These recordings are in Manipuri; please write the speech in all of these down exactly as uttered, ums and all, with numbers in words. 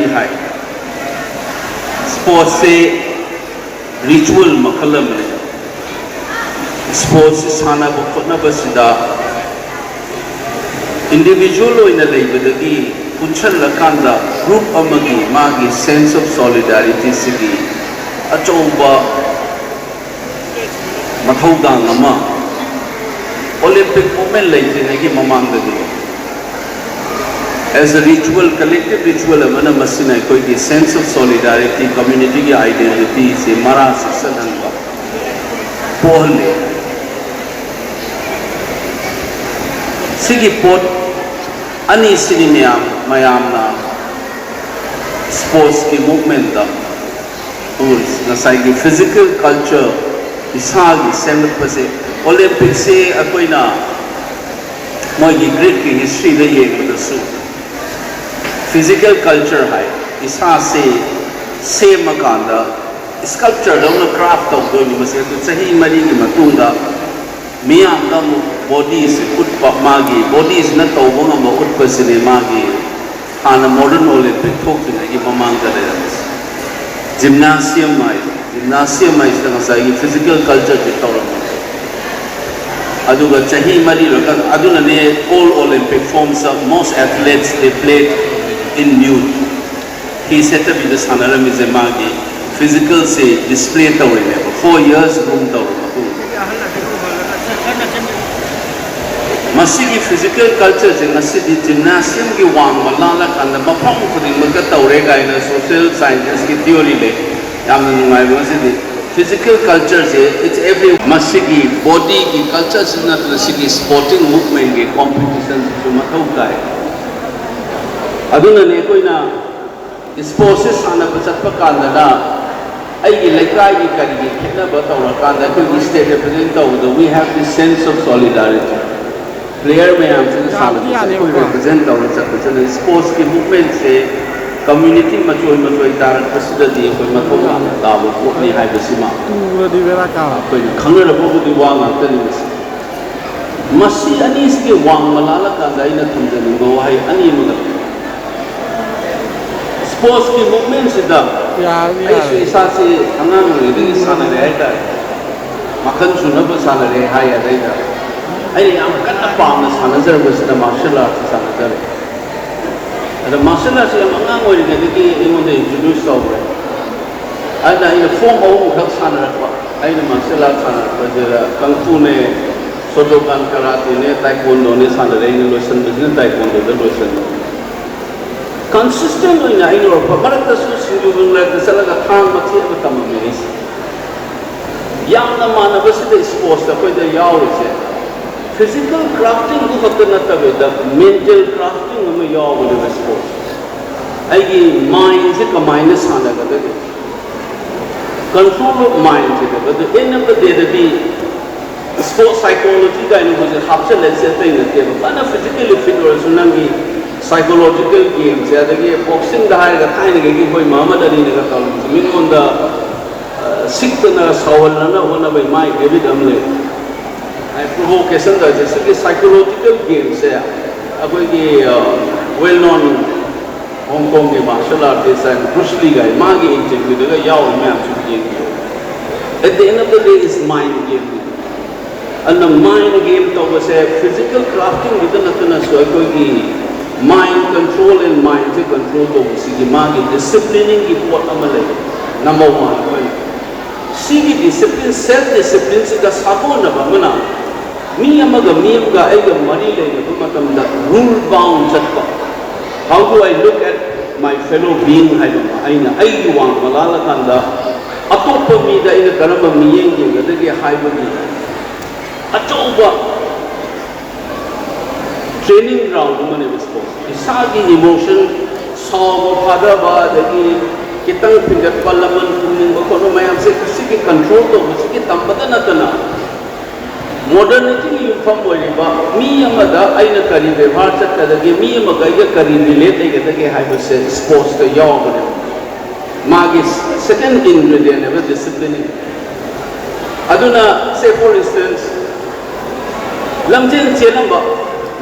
ꯍꯥꯏ꯫ ꯁ꯭ꯄꯣꯔꯠꯁꯁꯦ ꯔꯤꯆꯨꯋꯦꯜ ꯃꯈꯜ ꯑꯃꯅꯤ꯫ ꯁ꯭ꯄꯣꯔꯠꯁꯁꯤ ꯁꯥꯟꯅꯕ ꯈꯣꯠꯅꯕꯁꯤꯗ ꯏꯟꯗꯤꯕꯤꯖꯨꯋꯦꯜ ꯑꯣꯏꯅ ꯂꯩꯕꯗꯒꯤ ꯄꯨꯟꯁꯤꯜꯂꯀꯥꯟꯗ ꯒ꯭ꯔꯨꯞ ꯑꯃꯒꯤ ꯃꯥꯒꯤ ꯁꯦꯟꯁ ꯑꯣꯐ ꯁꯣꯂꯤꯗꯥꯔꯤꯇꯤꯁꯤꯒꯤ ꯑꯆꯧꯕ ꯃꯊꯧꯗꯥꯡ ꯑꯃ ꯑꯣꯂꯦꯝꯄꯤꯛ ꯃꯨꯞꯃꯦꯟ ꯂꯩꯇ꯭ꯔꯤꯉꯩꯒꯤ ꯃꯃꯥꯡꯗꯗꯤ ꯑꯦꯁ ꯑ ꯔꯤꯆꯨꯋꯦꯜ, ꯀꯂꯦꯛꯇꯤꯚ ꯔꯤꯆꯨꯋꯦꯜ ꯑꯃꯅ ꯃꯁꯤꯅ ꯑꯩꯈꯣꯏꯒꯤ ꯁꯦꯟꯁ ꯑꯣꯐ ꯁꯣꯂꯤꯗꯥꯔꯤꯇꯤ, ꯀꯝꯃ꯭ꯌꯨꯅꯤꯇꯤꯒꯤ ꯑꯥꯏꯗꯦꯟꯇꯤꯇꯤꯁꯦ ꯃꯔꯥ ꯆꯨꯁꯟꯍꯟꯕ ꯄꯣꯛꯍꯜꯂꯤ꯫ ꯁꯤꯒꯤ ꯄꯣꯠ ꯑꯅꯤꯁꯤꯅꯤ ꯃꯌꯥꯝ, ꯃꯌꯥꯝꯅ ꯁ꯭ꯄꯣꯔꯠꯁꯀꯤ ꯃꯨꯞꯃꯦꯟꯗ ꯎꯔꯤꯁꯤ꯫ ꯉꯁꯥꯏꯒꯤ ꯐꯤꯖꯤꯀꯦꯜ ꯀꯜꯆꯔ, ꯏꯁꯥꯒꯤ ꯁꯦꯝꯒꯠꯄꯁꯦ, ꯑꯣꯂꯦꯝꯄꯤꯛꯁꯦ ꯑꯩꯈꯣꯏꯅ ꯃꯣꯏꯒꯤ ꯒ꯭ꯔꯤꯛꯀꯤ ꯍꯤꯁꯇ꯭ꯔꯤꯗ ꯌꯦꯡꯕꯗꯁꯨ ꯐꯤꯖꯤꯀꯦꯜ ꯀꯜꯆꯔ ꯍꯥꯏ, ꯏꯁꯥꯁꯦ ꯁꯦꯝꯃꯀꯥꯟꯗ ꯁ꯭ꯀꯜꯞꯆꯔꯗꯧꯅ ꯀ꯭ꯔꯥꯐ ꯇꯧꯗꯣꯏꯅꯤ꯫ ꯃꯁꯤ ꯑꯗꯨ ꯆꯍꯤ ꯃꯔꯤꯒꯤ ꯃꯇꯨꯡꯗ ꯃꯤꯌꯥꯝꯗ ꯑꯃꯨꯛ ꯕꯣꯗꯤꯁꯦ ꯎꯠꯄ, ꯃꯥꯒꯤ ꯕꯣꯗꯤꯁꯤꯅ ꯇꯧꯕ ꯉꯝꯕ ꯎꯠꯄꯁꯤꯅꯤ ꯃꯥꯒꯤ ꯍꯥꯟꯅ ꯃꯣꯗꯔꯟ ꯑꯣꯂꯦꯝꯄꯤꯛ ꯊꯣꯛꯇ꯭ꯔꯤꯉꯩꯒꯤ ꯃꯃꯥꯡꯗ ꯂꯩꯔꯝꯃꯤꯁꯦ꯫ ꯖꯤꯝꯅꯥꯁꯤꯌꯝ ꯍꯥꯏ, ꯖꯤꯝꯅꯥꯁꯤꯌꯝ ꯍꯥꯏꯁꯤꯗ ꯉꯁꯥꯏꯒꯤ ꯐꯤꯖꯤꯀꯦꯜ ꯀꯜꯆꯔꯁꯦ ꯇꯧꯔꯝꯃꯤ꯫ ꯑꯗꯨꯒ ꯆꯍꯤ ꯃꯔꯤ ꯂꯣꯏꯔꯀꯥꯟꯗ, ꯑꯗꯨꯅꯅꯦ all Olympic forms of most athletes they played in nude꯫ ꯐꯤ ꯁꯦꯠꯇꯕꯤꯗ ꯁꯥꯟꯅꯔꯝꯃꯤꯁꯦ ꯃꯥꯒꯤ ꯐꯤꯖꯤꯀꯦꯜꯁꯦ ꯗꯤꯁꯄ꯭ꯂꯦ ꯇꯧꯔꯤꯅꯦꯕ, ꯐꯣꯔ ꯌꯔꯁ ꯒ꯭ꯔꯨꯝ ꯇꯧꯔ ꯃꯇꯨꯡꯗ꯫ ꯃꯁꯤꯒꯤ ꯐꯤꯖꯤꯀꯦꯜ ꯀꯜꯆꯔꯁꯦ ꯉꯁꯤꯗꯤ ꯖꯤꯝꯅꯥꯁꯤꯌꯝꯒꯤ ꯋꯥꯡꯃ ꯂꯥꯜꯂꯀꯥꯟꯗ ꯃꯐꯝ ꯈꯨꯗꯤꯡꯃꯛꯇ ꯇꯧꯔꯦ ꯀꯥꯏꯅ ꯁꯣꯁꯤꯌꯦꯜ ꯁꯥꯏꯟꯇꯤꯁꯀꯤ ꯊꯤꯑꯣꯔꯤ ꯂꯩ꯫ ꯌꯥꯝꯅ ꯅꯨꯡꯉꯥꯏꯕ ꯉꯁꯤꯗꯤ ꯐꯤꯖꯤꯀꯦꯜ ꯀꯜꯆꯔꯁꯦ, it's every, ꯃꯁꯤꯒꯤ ꯕꯣꯗꯤꯒꯤ ꯀꯜꯆꯔꯁꯤ ꯅꯠꯇꯅ ꯁꯤꯒꯤ ꯁ꯭ꯄꯣꯔꯇꯤꯡ ꯃꯨꯞꯃꯦꯟꯒꯤ ꯀꯣꯝꯄꯤꯇꯤꯁꯟꯁꯤꯁꯨ ꯃꯊꯧ ꯇꯥꯏ꯫ ꯑꯗꯨꯅꯅꯦ ꯑꯩꯈꯣꯏꯅ ꯁ꯭ꯄꯣꯔꯠꯁꯁꯦ ꯁꯥꯟꯅꯕ ꯆꯠꯄ ꯀꯥꯟꯗꯅ ꯑꯩꯒꯤ ꯂꯩꯀꯥꯏꯒꯤ ꯀꯔꯤꯒꯤ ꯈꯦꯠꯅꯕ ꯇꯧꯔꯀꯥꯟꯗ ꯑꯩꯈꯣꯏꯒꯤ ꯁ꯭ꯇꯦꯠ ꯔꯤꯄ꯭ꯔꯖꯦꯟ ꯇꯧꯕꯗ we have the sense of solidarity꯫ Player ꯃꯌꯥꯝꯁꯤꯅ ꯁꯥꯟꯅꯕꯁꯦ ꯑꯩꯈꯣꯏ ꯔꯤꯄ꯭ꯔꯖꯦꯟ ꯇꯧꯔ ꯆꯠꯄꯁꯤꯅ ꯁ꯭ꯄꯣꯔꯠꯁꯀꯤ ꯃꯨꯞꯃꯦꯟꯁꯦ ꯀꯝꯃ꯭ꯌꯨꯅꯤꯇꯤ ꯃꯆꯣꯏ ꯃꯆꯣꯏ ꯇꯥꯔꯛꯄꯁꯤꯗꯗꯤ ꯑꯩꯈꯣꯏ ꯃꯊꯧ ꯌꯥꯝꯅ ꯇꯥꯕ ꯄꯣꯠꯅꯤ ꯍꯥꯏꯕꯁꯤꯃ ꯇꯨꯔꯗꯤ ꯕꯦꯔꯥ ꯀꯥꯕ꯫ ꯑꯩꯈꯣꯏꯅ ꯈꯪꯅꯔꯕꯕꯨꯗꯤ ꯋꯥ ꯉꯥꯛꯇꯅꯤ ꯃꯁꯤ꯫ ꯃꯁꯤ ꯑꯅꯤꯁꯤꯒꯤ ꯋꯥꯡꯃ ꯂꯥꯜꯂꯀꯥꯟꯗ ꯑꯩꯅ ꯊꯝꯖꯅꯤꯡꯕ ꯋꯥꯍꯩ ꯑꯅꯤ ꯑꯃꯒ ꯂꯩ꯫ ꯁ꯭ꯄꯣꯔꯠꯁꯀꯤ ꯃꯨꯚꯃꯦꯟꯁꯤꯗ ꯑꯩꯁꯨ ꯏꯁꯥꯁꯤ ꯑꯉꯥꯡ ꯑꯣꯏꯔꯤꯉꯩꯗꯒꯤ ꯁꯥꯟꯅꯔꯦ ꯍꯥꯏꯇꯥꯔꯦ꯫ ꯃꯈꯜ ꯁꯨꯅꯕ ꯁꯥꯟꯅꯔꯦ ꯍꯥꯏ꯫ ꯑꯗꯩꯗ ꯑꯩꯅ ꯌꯥꯝ ꯀꯟꯅ ꯄꯥꯝꯅ ꯁꯥꯟꯅꯖꯔꯝꯕꯁꯤꯅ ꯃꯥꯔꯁꯦꯜ ꯑꯥꯔꯠꯁ ꯁꯥꯟꯅꯖꯔꯦ꯫ ꯑꯗ ꯃꯥꯔꯁꯦꯜ ꯑꯥꯔꯠꯁꯤ ꯌꯥꯝ ꯑꯉꯥꯡ ꯑꯣꯏꯔꯤꯉꯩꯗꯒꯤ ꯑꯩꯉꯣꯟꯗ ꯏꯟꯇ꯭ꯔꯣꯗ꯭ꯌꯨꯁ ꯇꯧꯈ꯭ꯔꯦ꯫ ꯑꯗꯨꯅ ꯑꯩꯅ ꯐꯣꯝ ꯑꯍꯨꯝꯈꯛ ꯁꯥꯟꯅꯔꯛꯄ꯫ ꯑꯩꯅ ꯃꯥꯔꯁꯦꯜ ꯑꯥꯔꯠ ꯁꯥꯟꯅꯔꯛꯄꯁꯤꯗ ꯀꯪꯐꯨꯅꯦ, ꯁꯣꯇꯣꯀꯥꯟ ꯀꯔꯥꯇꯦꯅꯦ, ꯇꯥꯏꯀꯣꯟꯗꯣꯅꯦ ꯁꯥꯟꯅꯔꯦ꯫ ꯑꯩꯅ ꯂꯣꯏꯁꯤꯟꯕꯁꯤꯅ ꯇꯥꯏꯀꯣꯟꯗꯣꯗ ꯂꯣꯏꯁꯤꯟꯕ꯫ ꯀꯟꯁꯤꯁꯇꯦꯟ ꯑꯣꯏꯅ ꯑꯩꯅ ꯎꯔꯛꯄ ꯃꯔꯛꯇꯁꯨ ꯁꯤꯡꯖꯨꯒꯤ ꯃꯔꯛꯇ ꯆꯠꯂꯒ ꯊꯥꯡ ꯃꯆꯦꯠ ꯑꯃ ꯇꯝꯃꯝꯃꯦ ꯑꯩꯁꯦ꯫ ꯌꯥꯝꯅ ꯃꯥꯟꯅꯕꯁꯤꯗ ꯁ꯭ꯄꯣꯔꯠꯁꯇ ꯑꯩꯈꯣꯏꯗ ꯌꯥꯎꯔꯤꯁꯦ ꯐꯤꯖꯤꯀꯦꯜ ꯀ꯭ꯔꯥꯐꯇꯤꯡꯗꯨ ꯈꯛꯇ ꯅꯠꯇꯕꯤꯗ ꯃꯦꯟꯇꯦꯜ ꯀ꯭ꯔꯥꯐꯇꯤꯡ ꯑꯃ ꯌꯥꯎꯕꯅꯦꯕ ꯁ꯭ꯄꯣꯔꯠꯁ꯫ ꯑꯩꯒꯤ ꯃꯥꯏꯟꯁꯦ ꯀꯃꯥꯏꯅ ꯁꯥꯟꯅꯒꯗꯒꯦ, ꯀꯟꯇ꯭ꯔꯣꯜ ꯑꯣꯐ ꯃꯥꯏꯟꯁꯤꯅꯦꯕ꯫ ꯑꯗꯨ ꯑꯦꯟ ꯑꯣꯐ ꯗ ꯗꯦꯗꯗꯤ ꯁ꯭ꯄꯣꯔꯠꯁ ꯁꯥꯏꯀꯣꯂꯣꯖꯤ ꯀꯥꯏꯅ ꯍꯧꯖꯤꯛ ꯍꯥꯞꯆꯤꯜꯂꯛꯏꯁꯦ ꯑꯇꯩ ꯅꯠꯇꯦꯕ꯫ ꯐꯅ ꯐꯤꯖꯤꯀꯦꯜꯂꯤ ꯐꯤꯠ ꯑꯣꯏꯔꯁꯨ ꯅꯪꯒꯤ ꯁꯥꯏꯀꯣꯂꯣꯖꯤꯀꯦꯜ ꯒꯦꯝꯁꯦ, ꯑꯗꯒꯤ ꯕꯣꯛꯁꯤꯡꯗ ꯍꯥꯏꯔꯒ ꯊꯥꯏꯅꯉꯩꯒꯤ ꯑꯩꯈꯣꯏ ꯃꯍꯃꯗ ꯑꯂꯤꯅꯒ ꯇꯧꯔꯤꯁꯦ, ꯃꯤꯉꯣꯟꯗ ꯑ, ꯁꯤꯛꯇꯅ ꯁꯥꯎꯍꯜꯂꯅ ꯍꯣꯠꯅꯕꯩ ꯃꯥꯏ ꯍꯦꯕꯤꯠ ꯑꯃ ꯂꯩ꯫ ꯄ꯭ꯔꯣꯚꯣꯀꯦꯁꯟ ꯇꯧꯔꯤꯁꯦ ꯁꯤꯒꯤ ꯁꯥꯏꯀꯣꯂꯣꯖꯤꯀꯦꯜ ꯒꯦꯝꯁꯦ ꯑꯩꯈꯣꯏꯒꯤ ꯋꯦꯜ ꯅꯣꯟ ꯍꯣꯡꯀꯣꯡꯒꯤ ꯃꯥꯔꯁꯦꯜ ꯑꯥꯔꯇꯤꯁ ꯍꯥꯏꯅ ꯕ꯭ꯔꯨꯁ ꯂꯤ ꯀꯥꯏ ꯃꯥꯒꯤ ꯏꯟꯇꯔꯚ꯭ꯌꯨꯗꯒ ꯌꯥꯎꯔꯤ ꯃꯌꯥꯝꯁꯨ ꯌꯦꯡꯕꯤꯌꯨ꯫ At the end of the day is mind game꯫ ꯑꯗꯨꯅ ꯃꯥꯏꯟ ꯒꯦꯝ ꯇꯧꯕꯁꯦ ꯐꯤꯖꯤꯀꯦꯜ ꯀ꯭ꯔꯥꯐꯇꯤꯡꯗꯨꯗ ꯅꯠꯇꯅꯁꯨ ꯑꯩꯈꯣꯏꯒꯤ ꯃꯥꯏꯟ ꯀꯟꯇ꯭ꯔꯣꯜ ꯑꯦꯟ ꯃꯥꯏꯟꯁꯦ ꯀꯟꯇ꯭ꯔꯣꯜ ꯇꯧꯕꯁꯤꯒꯤ ꯃꯥꯒꯤ ꯗꯤꯁꯤꯄ꯭ꯂꯤꯅꯤꯡꯒꯤ ꯄꯣꯠ ꯑꯃ ꯂꯩ꯫ ꯅꯝꯕꯔ ꯋꯥꯟ ꯑꯩꯈꯣꯏꯅ ꯁꯤꯒꯤ ꯗꯤꯁꯤꯄ꯭ꯂꯤꯟ, ꯁꯦꯜꯐ ꯗꯤꯁꯤꯄ꯭ꯂꯤꯟꯁꯤꯒ ꯁꯥꯒꯣꯟꯅꯕ ꯑꯃꯅ ꯃꯤ ꯑꯃꯒ ꯃꯤ ꯑꯃꯒ ꯑꯩꯒ ꯃꯔꯤ ꯂꯩꯅꯕ ꯃꯇꯝꯗ ꯔꯨꯜ ꯕꯥꯎꯟ ꯆꯠꯄ꯫ How do I look at my fellow being ꯍꯥꯏꯕ ꯑꯃ, ꯑꯩꯅ ꯑꯩꯒꯤ ꯋꯥꯡꯃ ꯂꯥꯜꯂꯀꯥꯟꯗ ꯑꯇꯣꯞꯄ ꯃꯤꯗ ꯑꯩꯅ ꯀꯔꯝꯕ ꯃꯤꯠꯌꯦꯡ ꯌꯦꯡꯒꯗꯒꯦ ꯍꯥꯏꯕꯒꯤ ꯑꯆꯧꯕ ꯇ꯭ꯔꯦꯅꯤꯡ ꯒ꯭ꯔꯥꯎꯟ ꯑꯃꯅꯦꯕ ꯁ꯭ꯄꯣꯔꯠꯁ꯫ ꯏꯁꯥꯒꯤ ꯏꯃꯣꯁꯟ, ꯁꯥꯎꯕ ꯐꯥꯊꯕ, ꯑꯗꯒꯤ ꯈꯤꯇꯪ ꯐꯤꯡꯒꯠꯄ, ꯂꯃꯟ ꯈꯨꯝꯅꯤꯡꯕ ꯈꯣꯠꯄ ꯃꯌꯥꯝꯁꯦ ꯁꯤꯒꯤ ꯀꯟꯇ꯭ꯔꯣꯜ ꯇꯧꯕꯁꯤꯒꯤ ꯇꯝꯕꯗ ꯅꯠꯇꯅ, ꯃꯣꯗꯔꯅꯤꯇꯤꯒꯤ ꯌꯨꯝꯐꯝ ꯑꯣꯏꯔꯤꯕ ꯃꯤ ꯑꯃꯗ ꯑꯩꯅ ꯀꯔꯤ ꯕꯦꯕꯥꯔ ꯆꯠꯀꯗꯒꯦ, ꯃꯤ ꯑꯃꯒ ꯑꯩꯒ ꯀꯔꯤ ꯔꯤꯂꯦꯠ ꯂꯩꯒꯗꯒꯦ ꯍꯥꯏꯕꯁꯦ ꯁ꯭ꯄꯣꯔꯠꯁꯇ ꯌꯥꯎꯕꯅꯦꯕ꯫ ꯃꯥꯒꯤ ꯁꯦꯀꯦꯟ ꯏꯟꯒ꯭ꯔꯤꯗꯤꯌꯦꯟꯅꯦꯕ ꯗꯤꯁꯤꯄ꯭ꯂꯤꯟ꯫ ꯑꯗꯨꯅ, say for instance, ꯂꯝꯖꯦꯟ ꯆꯦꯜꯂꯝꯕ,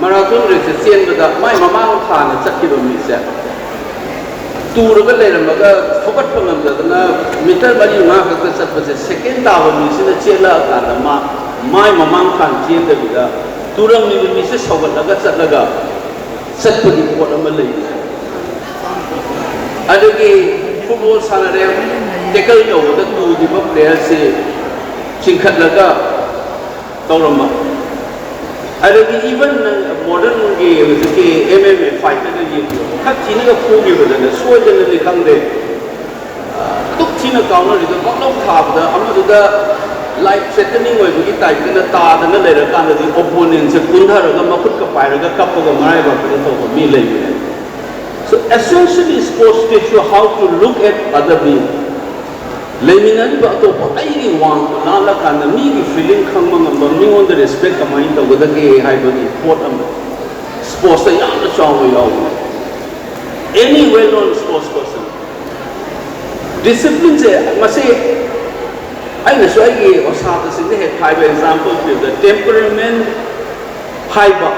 ꯃꯔꯥꯊꯣꯟ ꯔꯦꯁꯁꯦ ꯆꯦꯟꯕꯗ ꯃꯥꯏ ꯃꯃꯥꯡ ꯊꯥꯅ ꯆꯠꯈꯤꯕ ꯃꯤꯁꯦ ꯇꯨꯔꯒ ꯂꯩꯔꯝꯃꯒ ꯐꯨꯒꯠꯄ ꯉꯝꯗꯗꯅ ꯃꯤꯇꯔ ꯃꯔꯤ ꯃꯉꯥ ꯈꯛꯇ ꯆꯠꯄꯁꯦ, ꯁꯦꯀꯦꯟ ꯇꯥꯕ ꯃꯤꯁꯤꯅ ꯆꯦꯜꯂꯛꯑꯀꯥꯟꯗ ꯃꯥ ꯃꯥꯏ ꯃꯃꯥꯡ ꯐꯥꯟ ꯆꯦꯟꯗꯕꯤꯗ ꯇꯨꯔꯝꯃꯤꯕ ꯃꯤꯁꯦ ꯁꯧꯒꯠꯂꯒ ꯆꯠꯂꯒ ꯆꯠꯄꯒꯤ ꯄꯣꯠ ꯑꯃ ꯂꯩ꯫ ꯑꯗꯒꯤ ꯐꯨꯠꯕꯣꯜ ꯁꯥꯟꯅꯔꯦ, ꯇꯦꯀꯜ ꯇꯧꯕꯗ ꯇꯨꯈꯤꯕ ꯄ꯭ꯂꯦꯌꯔꯁꯤ ꯆꯤꯡꯈꯠꯂꯒ ꯇꯧꯔꯝꯕ꯫ ꯑꯗꯒꯤ even ꯅꯪ ꯃꯣꯗꯔꯟꯒꯤ ꯍꯧꯖꯤꯛꯀꯤ ꯑꯦꯝ ꯑꯦꯝ ꯑꯦ ꯐꯥꯏꯠꯇꯒ ꯌꯦꯡꯕꯤꯌꯣ, ꯈꯔ ꯊꯤꯅꯒ ꯐꯨꯈꯤꯕꯗꯅꯦ, ꯁꯣꯏꯗꯅꯗꯤ ꯈꯪꯗꯦ, ꯑꯗꯨꯛ ꯊꯤꯅ ꯀꯥꯎꯅꯔꯤꯗꯣ ꯄꯪꯂꯥꯎ ꯊꯥꯕꯗ ꯑꯃꯗꯨꯗ ꯂꯥꯏꯐ ꯊ꯭ꯔꯦꯇꯅꯤꯡ ꯑꯣꯏꯕꯒꯤ ꯇꯥꯏꯞꯇꯅ ꯇꯥꯗꯅ ꯂꯩꯔꯀꯥꯟꯗꯗꯤ ꯑꯣꯄꯣꯅꯦꯟꯁꯦ ꯀꯨꯟꯊꯔꯒ ꯃꯈꯨꯠꯀ ꯄꯥꯏꯔꯒ ꯀꯞꯄꯒ ꯃꯔꯥꯏꯕꯛꯇꯒ ꯇꯧꯕ ꯃꯤ ꯂꯩꯕꯅꯦ꯫ So essentially sports teach you how to look at other being. ꯂꯩꯃꯤꯟꯅꯔꯤꯕ ꯑꯇꯣꯞꯄ ꯑꯩꯒꯤ ꯋꯥꯡꯃ ꯂꯥꯜꯂꯀꯥꯟꯗ ꯃꯤꯒꯤ ꯐꯤꯂꯤꯡ ꯈꯪꯕ ꯉꯝꯕ, ꯃꯤꯉꯣꯟꯗ ꯔꯦꯁꯄꯦꯛ ꯀꯃꯥꯏꯅ ꯇꯧꯒꯗꯒꯦ ꯍꯥꯏꯕꯒꯤ ꯄꯣꯠ ꯑꯃ ꯁ꯭ꯄꯣꯔꯠꯁꯇ ꯌꯥꯝꯅ ꯆꯥꯎꯅ ꯌꯥꯎꯕꯅꯤ꯫ Any well known sports person, ꯗꯤꯁꯤꯄ꯭ꯂꯤꯟꯁꯦ ꯃꯁꯤ ꯑꯩꯅꯁꯨ ꯑꯩꯒꯤ ꯑꯣꯁꯥꯗꯁꯤꯡꯗ ꯍꯦꯛ ꯍꯥꯏꯕ ꯑꯦꯛꯖꯥꯝꯄꯜ ꯄꯤꯕꯗ, ꯇꯦꯝꯄꯔꯃꯦꯟ ꯍꯥꯏꯕ,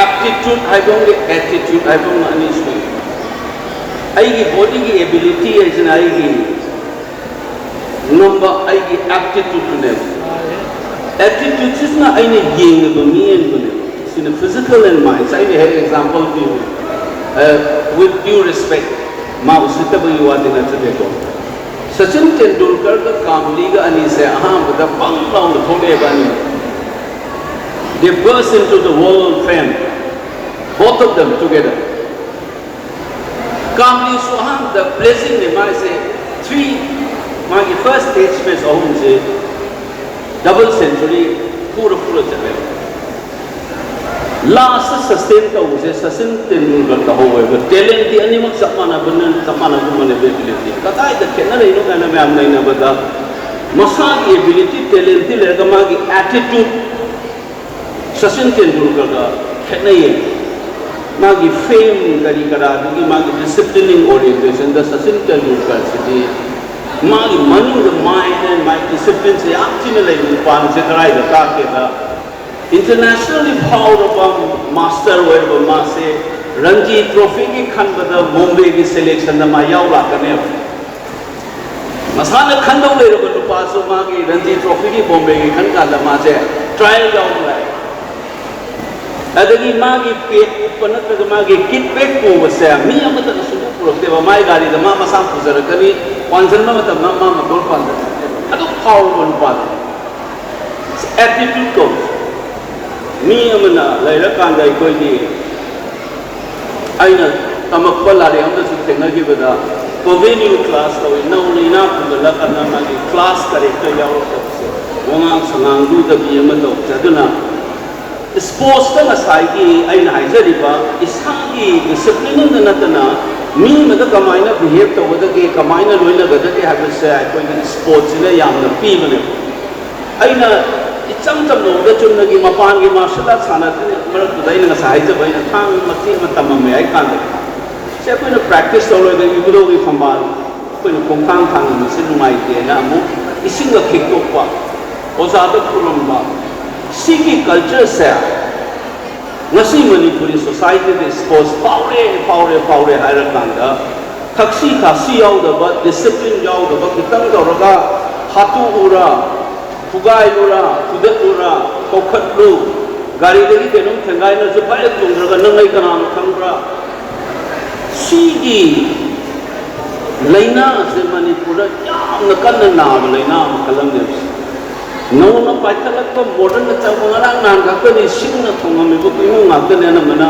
ꯑꯦꯞꯇꯤꯇ꯭ꯌꯨꯠ ꯍꯥꯏꯕ ꯑꯃꯒ ꯑꯦꯇꯤꯇ꯭ꯌꯨꯠ ꯍꯥꯏꯕ ꯑꯃꯒ ꯑꯅꯤ ꯁꯨꯏ꯫ ꯑꯩꯒꯤ ꯕꯣꯗꯤꯒꯤ ꯑꯦꯕꯤꯂꯤꯇꯤ ꯍꯥꯏꯁꯤꯅ ꯑꯩꯒꯤ ꯉꯝꯕ, ꯑꯩꯒꯤ ꯑꯦꯞꯇꯤꯇ꯭ꯌꯨꯠꯇꯨꯅꯦꯕ꯫ ꯑꯦꯞꯇꯤꯇ꯭ꯌꯨꯠꯁꯤꯅ ꯑꯩꯅ ꯌꯦꯡꯉꯤꯕ ꯃꯤꯠꯌꯦꯡꯗꯨꯅꯦꯕ꯫ ꯁꯤꯅ physical and mind꯫ ꯑꯩꯅ ꯍꯦꯛ ꯑꯦꯛꯖꯥꯝꯄꯜ ꯄꯤꯕ, with due respect, ꯃꯥ ꯎꯁꯤꯠꯇꯕꯒꯤ ꯋꯥꯗꯤ ꯅꯠꯆꯗꯦꯀꯣ꯫ ꯁꯆꯤꯟ ꯇꯦꯟꯗꯨꯜꯀꯔꯒ ꯀꯥꯝꯂꯤꯒ ꯑꯅꯤꯁꯦ ꯑꯍꯥꯟꯕꯗ ꯄꯪ ꯂꯥꯎꯅ ꯊꯣꯛꯂꯛꯑꯦꯕ ꯑꯅꯤ꯫ They burst into the world of fame, both of them together. ꯀꯥꯝꯂꯤꯁꯨ ꯑꯍꯥꯟꯕꯗ ꯕ꯭ꯂꯦꯖꯤꯡꯅꯦ ꯃꯥꯏꯁꯦ, ꯊ꯭ꯔꯤ, ꯃꯥꯒꯤ ꯐꯥꯔꯁ ꯇꯦꯁ ꯃꯦꯠꯆ ꯑꯍꯨꯝꯁꯦ ꯗꯕꯜ ꯁꯦꯟꯆꯨꯔꯤ ꯄꯨꯔ ꯄꯨꯔ ꯆꯠꯂꯦꯕ꯫ ꯂꯥꯁꯇ ꯁꯁꯇꯦꯟ ꯇꯧꯕꯁꯦ ꯁꯆꯤꯟ ꯇꯦꯟꯗꯨꯜꯀꯔ ꯇꯧꯍꯧꯋꯦꯕ꯫ ꯇꯦꯂꯦꯟꯇꯤ ꯑꯅꯤꯃꯛ ꯆꯞ ꯃꯥꯟꯅꯕꯅ, ꯆꯞ ꯃꯥꯟꯅꯒꯨꯝꯕꯅꯦꯕ ꯑꯦꯕꯤꯂꯤꯇꯤ꯫ ꯀꯗꯥꯏꯗ ꯈꯦꯠꯅꯔꯛꯏꯅꯣ ꯀꯥꯏꯅ ꯃꯌꯥꯝ ꯅꯩꯅꯕꯗ, ꯃꯁꯥꯒꯤ ꯑꯦꯕꯤꯂꯤꯇꯤ, ꯇꯦꯂꯦꯟꯇꯤ ꯂꯩꯔꯒ ꯃꯥꯒꯤ ꯑꯦꯇꯤꯇ꯭ꯌꯨꯠ ꯁꯆꯤꯟ ꯇꯦꯟꯗꯨꯜꯀꯔꯒ ꯈꯦꯠꯅꯩꯌꯦ꯫ ꯃꯥꯒꯤ ꯐꯦꯝ ꯀꯔꯤ ꯀꯔꯥꯗꯒꯤ ꯃꯥꯒꯤ ꯗꯤꯁꯤꯄ꯭ꯂꯤꯅꯤꯡ ꯑꯣꯔꯤꯌꯦꯟꯇꯦꯁꯟꯗ ꯁꯆꯤꯟ ꯇꯦꯟꯗꯨꯜꯀꯔꯁꯤꯗꯤ ꯃꯥꯒꯤ ꯃꯅꯨꯡꯗ mind and my disciplineꯁꯦ ꯌꯥꯝ ꯊꯤꯅ ꯂꯩꯕ ꯅꯨꯄꯥꯅꯤꯁꯦ ꯀꯗꯥꯏꯗ ꯇꯥꯛꯀꯦꯗ, ꯏꯟꯇꯔꯅꯦꯁꯅꯦꯜꯂꯤ ꯐꯥꯎꯔꯕ ꯃꯥꯁꯇꯔ ꯑꯣꯏꯔꯕ ꯃꯥꯁꯦ ꯔꯟꯖꯤ ꯇ꯭ꯔꯣꯐꯤꯒꯤ ꯈꯟꯕꯗ ꯕꯣꯝꯕꯦꯒꯤ ꯁꯦꯂꯦꯛꯁꯟꯗ ꯃꯥ ꯌꯥꯎ ꯂꯥꯛꯀꯅꯦꯕ꯫ ꯃꯁꯥꯅ ꯈꯟꯗꯧ ꯂꯩꯔꯕ ꯅꯨꯄꯥꯁꯨ ꯃꯥꯒꯤ ꯔꯟꯖꯤ ꯇ꯭ꯔꯣꯐꯤꯒꯤ ꯕꯣꯝꯕꯦꯒꯤ ꯈꯟ ꯀꯥꯟꯗ ꯃꯥꯁꯦ ꯇ꯭ꯔꯥꯏꯌꯦꯜ ꯌꯥꯎꯕ ꯂꯥꯛꯑꯦ꯫ ꯑꯗꯒꯤ ꯃꯥꯒꯤ ꯄꯦꯛ ꯎꯞꯄ ꯅꯠꯇ꯭ꯔꯒ ꯃꯥꯒꯤ ꯀꯤꯠ ꯕꯦꯛ ꯄꯨꯕꯁꯦ ꯃꯤ ꯑꯃꯠꯇꯅ ꯁꯨꯡꯄꯨ ꯄꯨꯔꯛꯇꯦꯕ꯫ ꯃꯥꯒꯤ ꯒꯥꯔꯤꯗ ꯃꯥ ꯃꯁꯥ ꯄꯨꯖꯔꯛꯀꯅꯤ, ꯄꯥꯟꯁꯤꯟꯕ ꯃꯇꯝꯗ ꯃꯥ ꯃꯇꯣꯟ ꯄꯥꯟꯖꯔꯛꯀꯅꯤ꯫ ꯑꯗꯨ ꯐꯥꯎꯔꯕ ꯅꯨꯄꯥꯗꯣ꯫ ꯑꯦꯇꯤꯇ꯭ꯌꯨꯠ ꯀꯧꯏ꯫ ꯃꯤ ꯑꯃꯅ ꯂꯩꯔꯀꯥꯟꯗ ꯑꯩꯈꯣꯏꯒꯤ ꯑꯩꯅ ꯇꯝꯃꯛꯄ ꯂꯥꯏꯔꯤꯛ ꯑꯃꯗꯁꯨ ꯊꯦꯡꯅꯈꯤꯕꯗ, ꯀꯣꯚꯦꯅ꯭ꯌꯨ ꯀ꯭ꯂꯥꯁ ꯇꯧꯏ꯫ ꯅꯧꯅ ꯏꯅꯥꯛ ꯈꯨꯟꯖꯜꯂꯀꯥꯟꯗ ꯃꯥꯒꯤ ꯀ꯭ꯂꯥꯁ ꯀꯔꯦꯛꯇꯔ ꯌꯥꯎꯔꯛꯇꯕꯁꯦ, ꯋꯥꯉꯥꯡ ꯁꯉꯥꯡ ꯂꯨꯗꯕꯤ ꯑꯃ ꯇꯧꯕꯁꯦ꯫ ꯑꯗꯨꯅ ꯁ꯭ꯄꯣꯔꯠꯁꯇ ꯉꯁꯥꯏꯒꯤ ꯑꯩꯅ ꯍꯥꯏꯖꯔꯤꯕ ꯏꯁꯥꯒꯤ ꯗꯤꯁꯤꯄ꯭ꯂꯤꯟꯗ ꯅꯠꯇꯅ ꯃꯤ ꯑꯃꯗ ꯀꯃꯥꯏꯅ ꯕꯤꯍꯦꯕ ꯇꯧꯒꯗꯒꯦ, ꯀꯃꯥꯏꯅ ꯂꯣꯏꯅꯒꯗꯒꯦ ꯍꯥꯏꯕꯁꯦ ꯑꯩꯈꯣꯏꯒꯤ ꯁ꯭ꯄꯣꯔꯠꯁꯤꯅ ꯌꯥꯝꯅ ꯄꯤꯕꯅꯦꯕ꯫ ꯑꯩꯅ ꯏꯆꯝ ꯆꯝꯅ ꯎꯕꯗ ꯆꯨꯝꯅꯒꯤ ꯃꯄꯥꯟꯒꯤ ꯃꯥꯔꯁꯦꯜ ꯑꯥꯔꯠ ꯁꯥꯟꯅꯗ꯭ꯔꯤꯉꯩ ꯃꯔꯛꯇꯨꯗ ꯑꯩꯅ ꯉꯁꯥꯏ ꯍꯥꯏꯖꯕ ꯑꯩꯅ ꯊꯥꯡ ꯃꯇꯦꯛ ꯑꯃ ꯇꯝꯃꯝꯃꯦ ꯍꯥꯏ ꯀꯥꯟꯗ, ꯁꯦ ꯑꯩꯈꯣꯏꯅ ꯄ꯭ꯔꯦꯛꯇꯤꯁ ꯇꯧꯔꯣꯏꯗ ꯏꯕꯨꯙꯧꯒꯤ ꯐꯝꯕꯥꯜ ꯑꯩꯈꯣꯏꯅ ꯈꯣꯡꯊꯥꯡ ꯊꯥꯡꯖꯤꯟꯕꯁꯦ ꯅꯨꯡꯉꯥꯏꯇꯦꯅ ꯑꯃꯨꯛ ꯏꯁꯤꯡꯒ ꯈꯤꯛꯇꯣꯛꯄ, ꯑꯣꯖꯥꯗ ꯈꯨꯔꯨꯝꯕ, ꯁꯤꯒꯤ ꯀꯜꯆꯔꯁꯦ ꯉꯁꯤ ꯃꯅꯤꯄꯨꯔꯤ ꯁꯣꯁꯥꯏꯇꯤꯗ ꯁ꯭ꯄꯣꯔꯠꯁ ꯐꯥꯎꯔꯦ, ꯐꯥꯎꯔꯦ, ꯐꯥꯎꯔꯦ ꯍꯥꯏꯔꯀꯥꯟꯗ ꯊꯛꯁꯤ ꯈꯥꯁꯤ ꯌꯥꯎꯗꯕ, ꯗꯤꯁꯤꯄ꯭ꯂꯤꯟ ꯌꯥꯎꯗꯕ, ꯈꯤꯇꯪ ꯇꯧꯔꯒ ꯍꯥꯠꯇꯣꯛꯎꯔ, ꯐꯨꯒꯥꯏꯔꯨꯔ, ꯐꯨꯗꯠꯂꯨꯔ, ꯀꯧꯈꯠꯂꯨ, ꯒꯥꯔꯤꯗꯒꯤ ꯀꯩꯅꯣꯝ ꯊꯦꯡꯒꯥꯏꯅꯁꯨ ꯐꯠ ꯍꯦꯛ ꯆꯣꯡꯊꯔꯒ ꯅꯪ ꯑꯩ ꯀꯅꯥꯅꯣ ꯈꯪꯕ꯭ꯔꯥ? ꯁꯤꯒꯤ ꯂꯥꯏꯅꯥꯁꯦ ꯃꯅꯤꯄꯨꯔꯗ ꯌꯥꯝꯅ ꯀꯟꯅ ꯅꯥꯕ ꯂꯥꯏꯅꯥ ꯃꯈꯜ ꯑꯃꯅꯦꯕ꯫ ꯅꯧꯅ ꯄꯥꯏꯈꯠꯂꯛꯄ ꯃꯣꯗꯔꯟꯗ ꯆꯪꯕ, ꯉꯔꯥꯡ ꯅꯍꯥꯟ ꯈꯛꯇꯅꯤ ꯁꯤꯡꯅ ꯊꯣꯡꯉꯝꯃꯤꯕ ꯏꯃꯨꯡ ꯉꯥꯛꯇꯅꯦ ꯑꯅꯝꯕꯅ꯫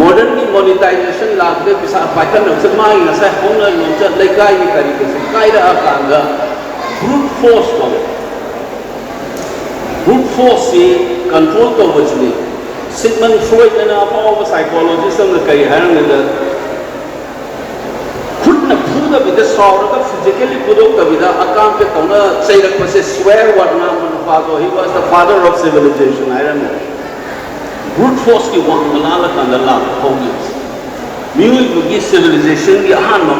ꯃꯣꯗꯔꯟꯒꯤ ꯃꯣꯅꯤꯇꯥꯏꯖꯦꯁꯟ ꯂꯥꯛꯄꯗꯒꯤ ꯄꯩꯁꯥ ꯄꯥꯏꯈꯠꯅꯕꯁꯦ ꯃꯥꯒꯤ ꯉꯁꯥꯏ ꯍꯧꯅ ꯂꯣꯟꯆꯠ ꯂꯩꯀꯥꯏꯒꯤ ꯀꯔꯤꯒꯤꯁꯦ ꯀꯥꯏꯔꯛꯑꯀꯥꯟꯗ ꯕ꯭ꯔꯨꯠ ꯐꯣꯔꯁ ꯀꯧꯋꯦ꯫ ꯕ꯭ꯔꯨꯠ ꯐꯣꯔꯁꯁꯤ ꯀꯟꯇ꯭ꯔꯣꯜ ꯇꯧꯕꯁꯤꯅꯤ꯫ ꯁꯤꯒꯃꯟ ꯐ꯭ꯔꯣꯏꯗ ꯑꯅ ꯑꯐꯥꯎꯕ ꯁꯥꯏꯀꯣꯂꯣꯖꯤꯁ ꯑꯃꯅ ꯀꯔꯤ ꯍꯥꯏꯔꯝꯒꯦꯗ, ꯈꯨꯠꯅ ꯐꯨꯗꯕꯤꯗ, ꯁꯥꯎꯔꯒ ꯐꯤꯖꯤꯀꯦꯜꯂꯤ ꯐꯨꯗꯣꯛꯇꯕꯤꯗ ꯑꯀꯥꯝꯄꯦ ꯇꯧꯅ ꯆꯩꯔꯛꯄꯁꯦ ꯁ꯭ꯋꯦꯔ ꯋꯥꯔꯗ ꯉꯥꯡꯕ ꯅꯨꯄꯥꯗꯣ, he was the father of civilization ꯍꯥꯏꯔꯝꯃꯦ꯫ ꯕ꯭ꯔꯨꯠ ꯐꯣꯔꯁꯀꯤ ꯋꯥꯡꯃ ꯂꯥꯜꯂꯀꯥꯟꯗ ꯂꯥꯛꯄ ꯍꯧꯈꯤꯕꯁꯦ꯫ ꯃꯤꯑꯣꯏꯕꯒꯤ ꯁꯤꯚꯤꯂꯥꯏꯖꯦꯁꯟꯒꯤ ꯑꯍꯥꯟꯕ